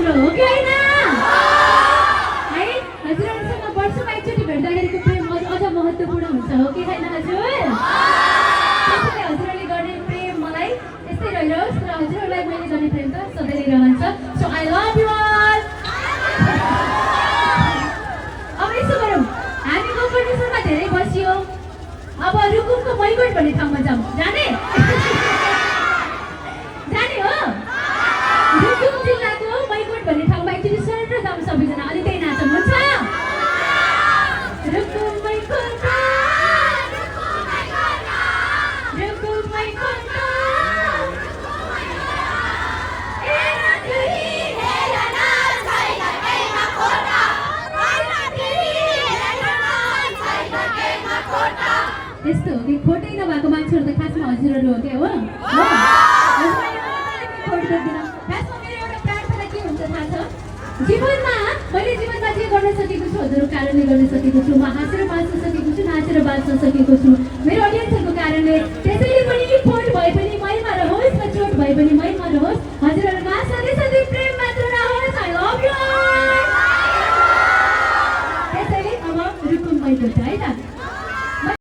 राम्रो हो कि होइन है हजुरहरूसँग वर्षमा एकचोटि भेट्दाखेरिको प्रेम अझ महत्त्वपूर्ण हुन्छ हो कि छैन हजुर त्यसैले हजुरहरूले गर्ने प्रेम मलाई यस्तै रहिरहोस् र हजुरहरूलाई मैले गर्ने प्रेम त सधैँ रहन्छ so I love you all अब यसो गरौँ हामी गोकर्णेश्वरमा धेरै बसियो अब रुकुमको मैकोट भन्ने ठाउँमा जाउँ जाने जाने हो रुकुम जिल्लाको मैकोट भन्ने ठाउँमा एकचोटि सरेर जाउँ सबैजना अनि त्यही नाचौँ हुन्छ रुकुम मैकोट रुकुम मैकोट यस्तो हो कि खोटै नभएको मान्छेहरू त खासमा हजुरहरू हो क्या हो खासमा मेरो एउटा प्रार्थना के हुन्छ थाहा छ जीवनमा मैले जीवनमा जे गर्न सकेको छु हजुरको कारणले गर्न सकेको छु म हाँसेर बाँच्न सकेको छु नाचेर बाँच्न सकेको छु मेरो अडियन्सहरूको कारणले त्यसैले पनि पोट भए पनि मैमा रहोस् र चोट भए पनि